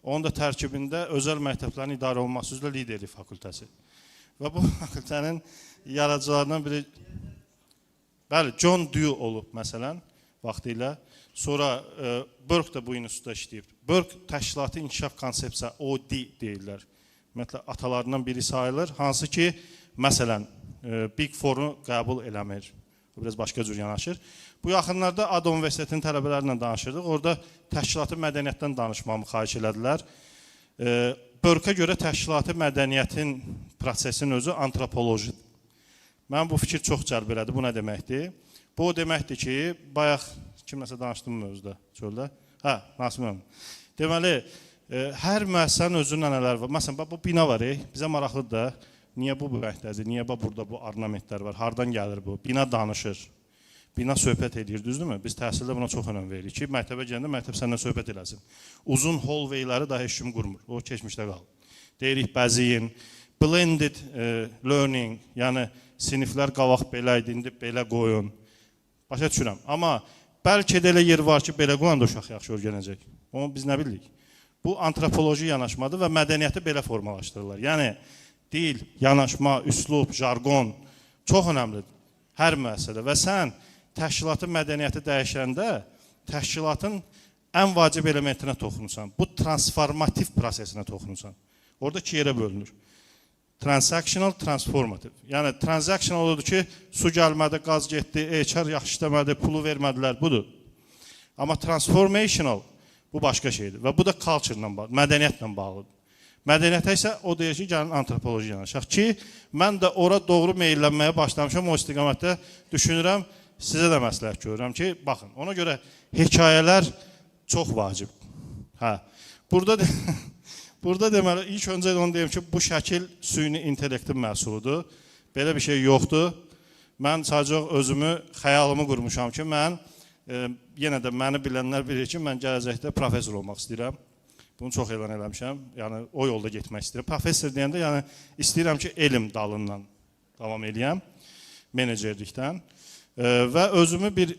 Onun da tərkibində özəl məktəblərin idarə olunması üzrə Liderlik Fakültəsi. Və bu fakültənin yaradıcılarından biri bəli, John Dewey olub məsələn vaxtilə. Sonra Burke də bu institutda işləyib. Burke Təşkilatı İnkişaf Konsepsiya OD deyirlər. Ümumiyyətlə atalarından biri sayılır. Hansı ki, məsələn, Big Four-u qəbul eləmir. O biraz başqa cür yanaşır. Bu yaxınlarda ADA Universitetinin tələbələri ilə danışırdıq. Orada təşkilatı mədəniyyətdən danışmamı xahiş elədilər. Burke-a görə təşkilatı mədəniyyətin prosesinin özü antropolojidir. Mən bu fikir çox cəlb elədi. Bu nə deməkdir? Bu o deməkdir ki, bayaq kimləsə danışdım mövzuda çöldə. Hə, Nasim müəllim. Deməli, hər müəssisənin özünün ənənələri var. Məsələn, bax, bu bina var, bizə maraqlıdır da. Niyə bu rəngdədir? Niyə bax burada bu ornamentlər var? Hardan gəlir bu? Bina danışır. Bina söhbət edir, düzdürmü? Biz təhsildə buna çox önəm veririk ki, məktəbə gələndə məktəb səndən söhbət eləsin. Uzun hallwayləri daha heç kim qurmur. O keçmişdə qalır. Deyirik bəziyin, blended learning, yəni siniflər qabaq belə idi, indi belə qoyun. Başa düşürəm. Amma bəlkə də elə yer var ki, belə qoyanda uşaq yaxşı öyrənəcək. Onu biz nə bilirik? Bu antropoloji yanaşmadır və mədəniyyəti belə formalaşdırırlar. Yəni dil, yanaşma, üslub, jargon çox önəmlidir hər müəssisədə. Və sən təşkilatın mədəniyyəti dəyişəndə təşkilatın ən vacib elementinə toxunursan. Bu transformativ prosesinə toxunursan. Orada iki yerə bölünür. Transactional, transformativ. Yəni transactional odur ki, su gəlmədi, qaz getdi, HR yaxşı işləmədi, pulu vermədilər, budur. Amma transformational bu başqa şeydir və bu da culture-la bağlı, mədəniyyətlə bağlıdır. Mədəniyyətə isə o deyir ki, gəlin antropoloji yanaşaq ki, mən də ora doğru meyllənməyə başlamışam, o istiqamətdə düşünürəm, sizə də məsləhət görürəm ki, baxın, ona görə hekayələr çox vacib. Hə, burada deməli, ilk öncə onu deyim ki, bu şəkil süni intellektin məhsuludur. Belə bir şey yoxdur. Mən sadəcə özümü, xəyalımı qurmuşam ki, mən, yenə də məni bilənlər bilir ki, mən gələcəkdə professor olmaq istəyirəm. Bunu çox elan eləmişəm. Yəni, o yolda getmək istəyirəm. Professor deyəndə, yəni, istəyirəm ki, elm dalından davam eləyəm, menecerlikdən. Və özümü bir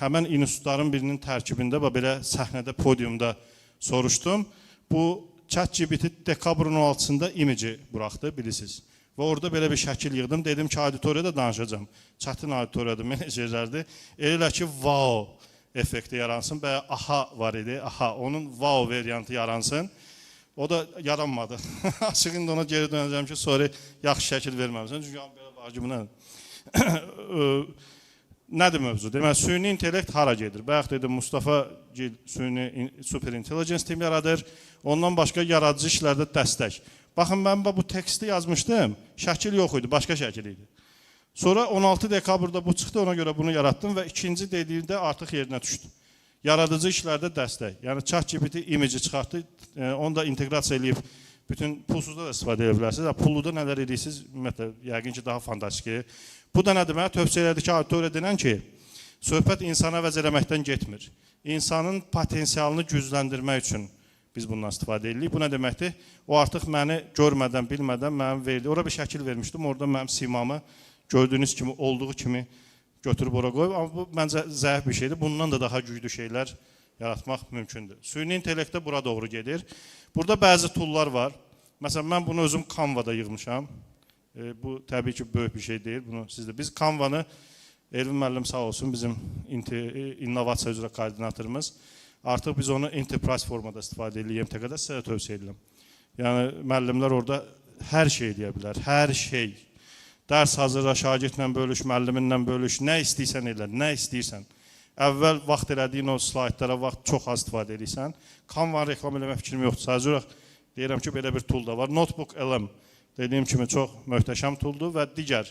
həmən institutların birinin tərkibində, belə səhnədə, podiumda soruşdum. Bu ChatGPT dekabrın 16-sında imici buraxdı, bilirsiniz. Və orada belə bir şəkil yığdım. Dedim ki, auditoriyada danışacağam. Çətin auditoriyadır, menecerlərdir. Elə ki, wow effekti yaransın. Bəyə aha var idi, aha, onun wow variantı yaransın. O da yaranmadı. Açıq indi ona geri dönəcəm ki, sorry, yaxşı şəkil verməmişsən. Çünki belə var ki, bu nədir? Nədir mövzu? Deməli, süni intellekt hara gedir? Bayaq dedim, Mustafa Gil süni super intelligence team yaradır. Ondan başqa yaradıcı işlərdə dəstək. Baxın, mən bu teksti yazmışdım. Şəkil yox idi, başqa şəkil idi. Sonra 16 dekabrda bu çıxdı, ona görə bunu yaratdım və ikinci dediyimdə artıq yerinə düşdü. Yaradıcı işlərdə dəstək. Yəni, ChatGPT imici çıxartdı, onu da inteqrasiya eləyib Bütün pulsuzda da istifadə edə bilərsiniz. Pulluda nələr edirsiniz, ümumiyyətlə, yəqin ki, daha fantastik. Bu da nədir? Mənə tövsiyə elədi ki, auditoriya denən ki, söhbət insanı əvəz eləməkdən getmir. İnsanın potensialını gücləndirmək üçün biz bundan istifadə edirik. Bu nə deməkdir? O artıq məni görmədən, bilmədən mənim verdi. Ora bir şəkil vermişdim. Orada mənim simamı gördüyünüz kimi, olduğu kimi götürüb ora qoyub. Amma bu məncə zəif bir şeydir. Bundan da daha güclü şeylər yaratmaq mümkündür. Süni intellekt də bura doğru gedir. Burada bəzi toollar var. Məsələn, mən bunu özüm Canva-da yığmışam. Bu təbii ki, böyük bir şey deyil. Bunu siz də. Biz Canva-nı Elvin müəllim sağ olsun, bizim innovasiya üzrə koordinatorumuz. Artıq biz onu enterprise formada istifadə edirik MTQ-da, sizə də tövsiyə edirəm. Yəni müəllimlər orada hər şey eləyə bilər, hər şey. Dərs hazırla, şagirdlə bölüş, müəlliminlə bölüş, nə istəyirsən elə, nə istəyirsən. Əvvəl vaxt elədiyin o slaytlara vaxt çox az istifadə edirsən. Canva reklam eləmək fikrim yoxdur. Sadəcə olaraq deyirəm ki, belə bir tool da var. Notebook LM dediyim kimi çox möhtəşəm tooldur və digər,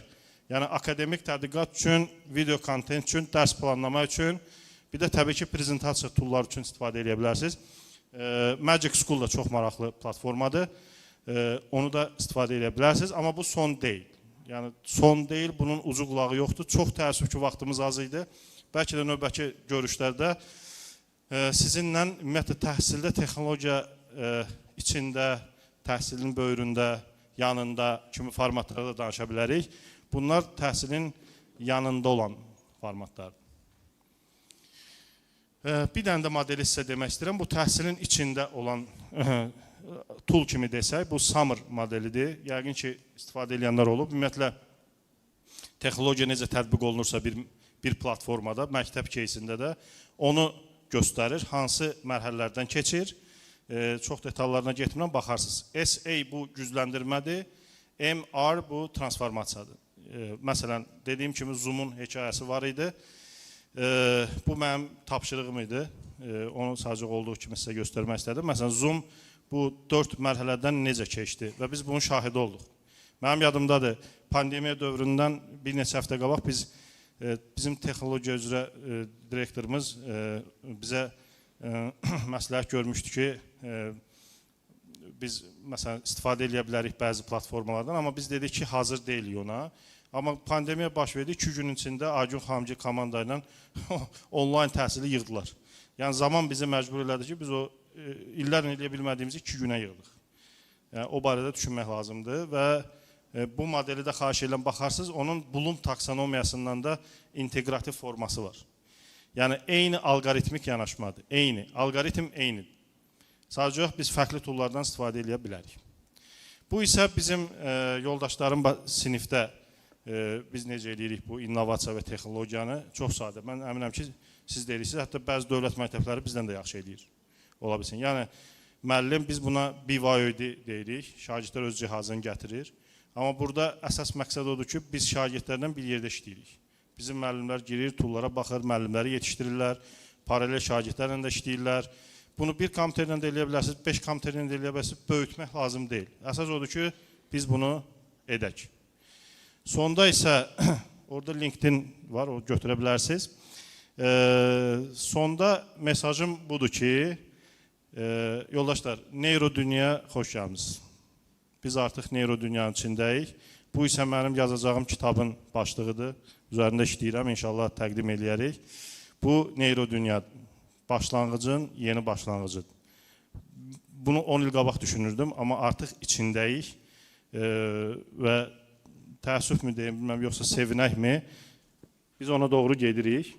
yəni akademik tədqiqat üçün, video kontent üçün, dərs planlama üçün, bir də təbii ki, prezentasiya toollar üçün istifadə edə bilərsiniz. Magic School da çox maraqlı platformadır. Onu da istifadə edə bilərsiniz, amma bu son deyil. Yəni son deyil, bunun ucu qulağı yoxdur. Çox təəssüf ki, vaxtımız az idi. Bəlkə də növbəti görüşlərdə sizinlə ümumiyyətlə təhsildə texnologiya içində, təhsilin böyründə, yanında kimi formatlarda danışa bilərik. Bunlar təhsilin yanında olan formatlardır. Bir dənə də modeli sizə demək istəyirəm. Bu təhsilin içində olan tool kimi desək, bu SAMR modelidir. Yəqin ki, istifadə edənlər olub. Ümumiyyətlə, texnologiya necə tətbiq olunursa bir platformada, məktəb кейsində də onu göstərir, hansı mərhələlərdən keçir. Çox detallarına getmirəm, baxarsınız. SA bu gücləndirmədir, MR bu transformasiyadır. Məsələn, dediyim kimi Zoom-un hekayəsi var idi. Bu mənim tapşırığım idi. Onu sadəcə olduğu kimi sizə göstərmək istədim. Məsələn, Zoom bu 4 mərhələdən necə keçdi və biz bunun şahidi olduq. Mənim yadımdadır, pandemiya dövründən bir neçə həftə qabaq biz bizim texnologiya üzrə direktorumuz bizə məsləhət görmüşdü ki, biz məsələn istifadə eləyə bilərik bəzi platformalardan, amma biz dedik ki, hazır deyilik ona. Amma pandemiya baş verdi, 2 günün içində Aygün Xamgil komanda ilə onlayn təhsili yığdılar. Yəni zaman bizi məcbur elədi ki, biz o illərlə eləyə bilmədiyimizi 2 günə yığdıq. Yəni o barədə düşünmək lazımdır və bu modeli də xahiş edirəm baxarsınız, onun Bloom taksonomiyasından da inteqrativ forması var. Yəni eyni alqoritmik yanaşmadır. Eyni, alqoritm eynidir. Sadəcə biz fərqli toollardan istifadə eləyə bilərik. Bu isə bizim yoldaşlarım sinifdə biz necə eləyirik bu innovasiya və texnologiyanı, çox sadə. Mən əminəm ki, siz də eləyirsiniz. Hətta bəzi dövlət məktəbləri bizdən də yaxşı eləyir. Ola bilsin. Yəni müəllim, biz buna BYOD deyirik. Şagirdlər öz cihazını gətirir. Amma burada əsas məqsəd odur ki, biz şagirdlərlə bir yerdə işləyirik. Bizim müəllimlər girir, toollara baxır, müəllimləri yetişdirirlər, paralel şagirdlərlə də işləyirlər. Bunu bir kompüterlə də eləyə bilərsiniz, 5 kompüterlə də eləyə bilərsiniz, böyütmək lazım deyil. Əsas odur ki, biz bunu edək. Sonda isə orada LinkedIn var, o götürə bilərsiniz. Sonda mesajım budur ki, yoldaşlar, neyro dünyaya xoş gəlmisiniz. Biz artıq neyro dünyanın içindəyik. Bu isə mənim yazacağım kitabın başlığıdır. Üzərində işləyirəm, inşallah təqdim eləyərik. Bu neyro dünya başlanğıcın yeni başlanğıcıdır. Bunu 10 il qabaq düşünürdüm, amma artıq içindəyik və təəssüfmü deyim, bilməm, yoxsa sevinəkmi? Biz ona doğru gedirik.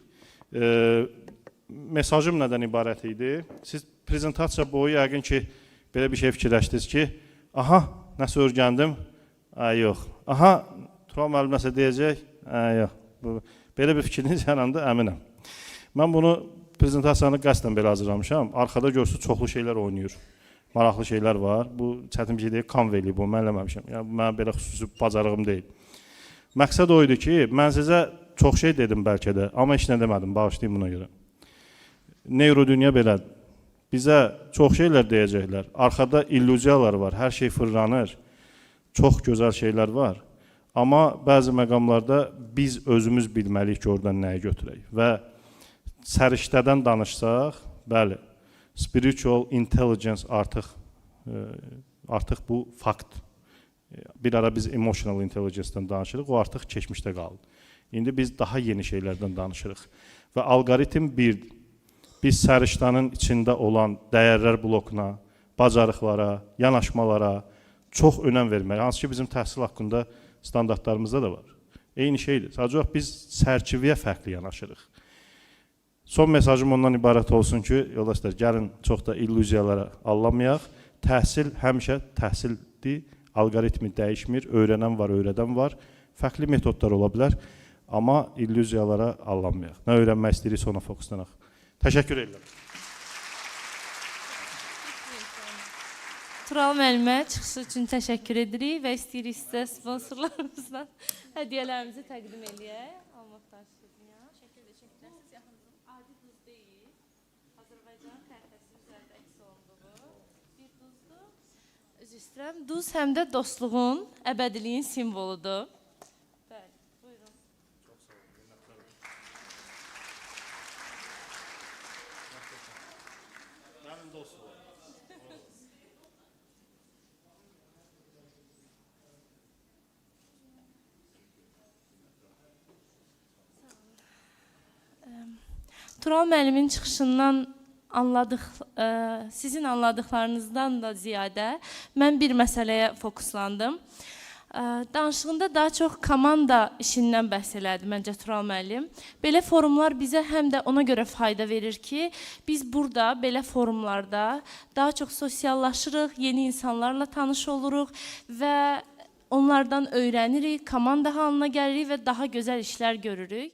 Mesajım nədən ibarət idi? Siz prezentasiya boyu yəqin ki, belə bir şey fikirləşdiniz ki, aha, nəsə öyrəndim, ay yox. Aha, Tural müəllim nəsə deyəcək, ay yox. Belə bir fikriniz yarandı, əminəm. Mən bunu prezentasiyanı qəsdən belə hazırlamışam. Arxada görürsünüz, çoxlu şeylər oynayır. Maraqlı şeylər var. Bu çətin bir şey deyil, Canva eləyib bu, mən eləməmişəm. Yəni bu mənim belə xüsusi bacarığım deyil. Məqsəd o idi ki, mən sizə çox şey dedim bəlkə də, amma heç nə demədim, bağışlayın buna görə. Neyro dünya belədir. Bizə çox şeylər deyəcəklər. Arxada illüziyalar var, hər şey fırlanır. Çox gözəl şeylər var. Amma bəzi məqamlarda biz özümüz bilməliyik ki, oradan nəyi götürək. Və səriştədən danışsaq, bəli, spiritual intelligence artıq Artıq bu fakt. Bir ara biz emotional intelligence-dən danışırıq, o artıq keçmişdə qaldı. İndi biz daha yeni şeylərdən danışırıq. Və alqoritm birdir. Biz səriştanın içində olan dəyərlər blokuna, bacarıqlara, yanaşmalara çox önəm verməliyik. Hansı ki bizim təhsil haqqında standartlarımızda da var. Eyni şeydir. Sadəcə olaraq biz sərçiviyə fərqli yanaşırıq. Son mesajım ondan ibarət olsun ki, yoldaşlar, gəlin çox da illüziyalara aldanmayaq. Təhsil həmişə təhsildir. Alqoritmi dəyişmir. Öyrənən var, öyrədən var. Fərqli metodlar ola bilər, amma illüziyalara aldanmayaq. Nə öyrənmək istəyiriksə ona fokuslanaq. Təşəkkür edirəm. Tural müəllimə çıxışı üçün təşəkkür edirik və istəyirik sizə sponsorlarımızdan hədiyyələrimizi təqdim eləyək. Almaq daşıyın. Şəkil də çəkiləsiniz. Yaxınızın adi duz deyil. Azərbaycan xəritəsi üzərində əks olunduğu bir duzdur. Üzr istəyirəm. Duz həm də dostluğun, əbədiliyin simvoludur. Bəli, buyurun. Mənim dostum. Tural müəllimin çıxışından anladıq, sizin anladıqlarınızdan da ziyadə mən bir məsələyə fokuslandım. Danışığında daha çox komanda işindən bəhs elədi məncə Tural müəllim. Belə forumlar bizə həm də ona görə fayda verir ki, biz burada belə forumlarda daha çox sosiallaşırıq, yeni insanlarla tanış oluruq və onlardan öyrənirik, komanda halına gəlirik və daha gözəl işlər görürük.